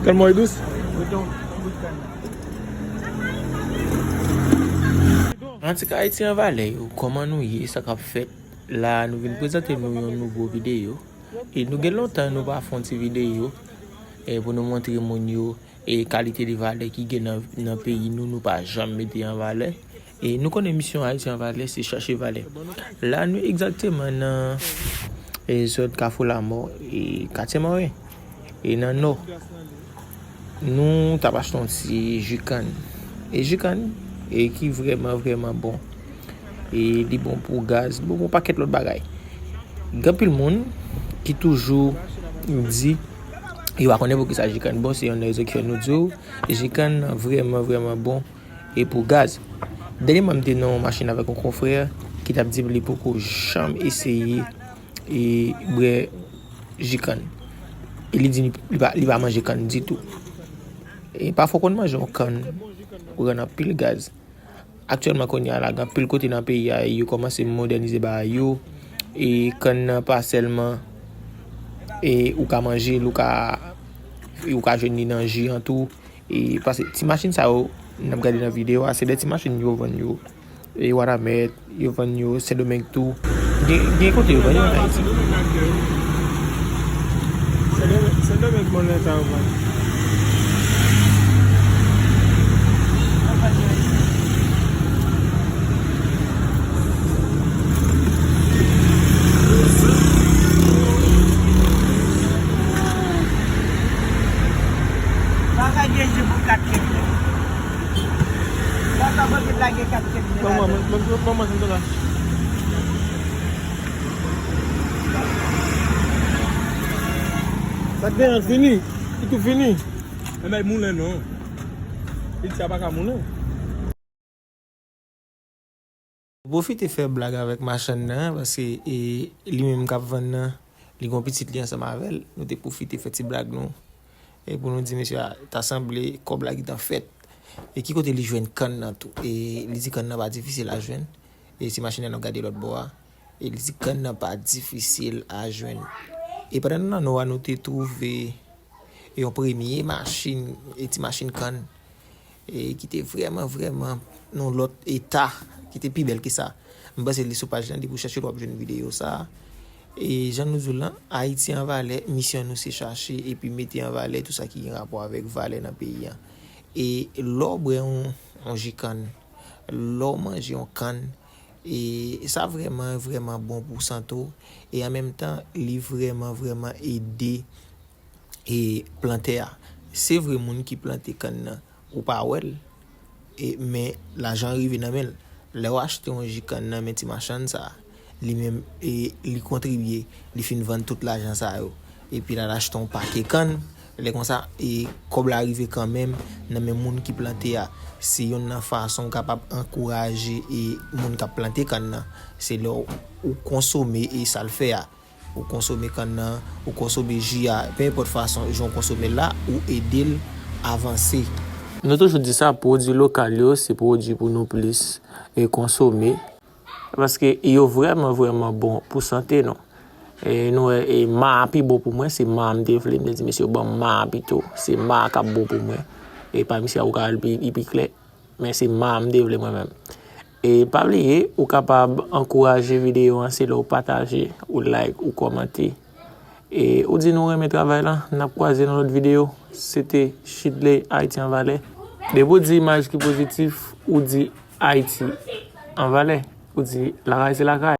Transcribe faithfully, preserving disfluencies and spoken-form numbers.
Tèlman li dous. Antika Ayiti an valè yo, kòman nou ye, sa k ap fèt? La, nou vin prezante nou yon nouvo videyo. E nou gen lontan nou pa fè yon ti videyo, e pou nou montre moun yo e kalite de valè ki gen nan, nan peyi nou, nou pa janm mete an valè. E nou konnen misyon Ayiti an valè, se chache valè. La, nou egzakteman nan, e, zòn Kafou Lamò, e katye Mawè, e nan Nò. Nou t ap achte yon ti ji kann. E ji kann, e ki vrèman, vrèman bon. E li bon pou gaz, li bon pou yon pakèt lòt bagay. Gen anpil moun ki toujou di yo pa konnen poukisa ji kann bon, se youn nan rezon ki fè nou di w, ji kann nan vrèman, vrèman bon e pou gaz. Dènyèman, m te nan yon machin avèk yon konfrè ki t ap di m li poko janm eseye e bwè ji kann. E li di li, li pa, li pa manje kann ditou. E pafwa w konn manje yon kann, ou rann anpil gaz. Aktyèlman, kounye a la, gen anpil kote nan peyi a, yo kòmanse modènize bagay yo. E kann nan pa sèlman, e ou ka manje l, ou ka, ou ka jwenn li nan ji an tou. E paske ti machin sa yo, n ap gade nan videyo a, se de ti machin yo vann yo. E Wanament, yo vann yo Sendomeng tou. Gen, gen kote yo vann yo an Ayiti. Sendomeng, Sendomeng, moun nan ta yo vann. Bagay de je pou kat kèk. Ban mwen, ban mwen, ban mwen, ban mwen, ban mwen, ban mwen. Sa k gen an fini. Li tou fini. Men bay moulen non. Li di sa pa ka moulen. Pwofite fè blag avèk machann nan, paske, e, li menm k ap vann nan, li gon pitit li ansanm avè l. Nou te pwofite fè ti blag nou. E pou nou di mesye a, ta sanble kòb la gentan fèt. E ki kote li jwenn kann nan tou? E li di kann nan pa difisil a jwenn. E ti machin nan n ap gade lòt bò a. E li di kann nan pa difisil a jwenn. E pandan nou nan Nò a, nou te twouve yon premye machin, e ti machin kann, e ki te vrèman, vrèman nan lòt eta, ki te pi bèl ke sa. M panse li sou paj lan, depi w chèche l, w ap jwenn videyo sa. E jan nou di w lan, Ayiti an valè, misyon nou se chache epi mete an valè tout sa ki gen rapò avèk valè nan peyi a. E lè w bwè yon, yon ji kann, lè w manje yon kann, e sa vrèman, vrèman bon pou sante w. E an menm tan, li vrèman, vrèman ede e plantè a. Se vre, moun ki plante kann nan, ou pa wè l, e, men lajan rive nan men l. Lè w achte yon ji kann nan men ti machann sa a, li menm, e, li kontribye, li fin vann tout lajan sa yo. Epi l al achte yon pake kann, lè konsa, e, kòb la rive kanmenm nan men moun ki plante a. Se youn nan fason w kapab ankouraje, e, moun k ap plante kann nan. Se lè w, ou konsome, e, sa l fè a. Ou konsome kann nan, ou konsome ji a, pe enpòt fason jan w konsome l la, ou ede l avanse. Nou toujou di sa, pwodui lokal yo, se pwodui pou nou plis, e, konsome. Paske yo vrèman, vrèman bon pou sante nou. E, nou wè, e, ma a pi bon pou mwen, se ma a m te vle, m te di, "Mesye, ban m ma a pito, se ma a k ap bon pou mwen." E pami sa, ou ka wè l pi, li pi klè. Men se ma a m te vle mwen menm. E pa bliye, ou kapab ankouraje videyo an, se lè w pataje, ou like, ou kòmante. E ou di nou renmen travay la, n ap kwaze nan lòt videyo. Se te Chidley, Ayiti an valè. Depi w di imaj ki pozitif, ou di Ayiti an valè. Ou di lakay se lakay.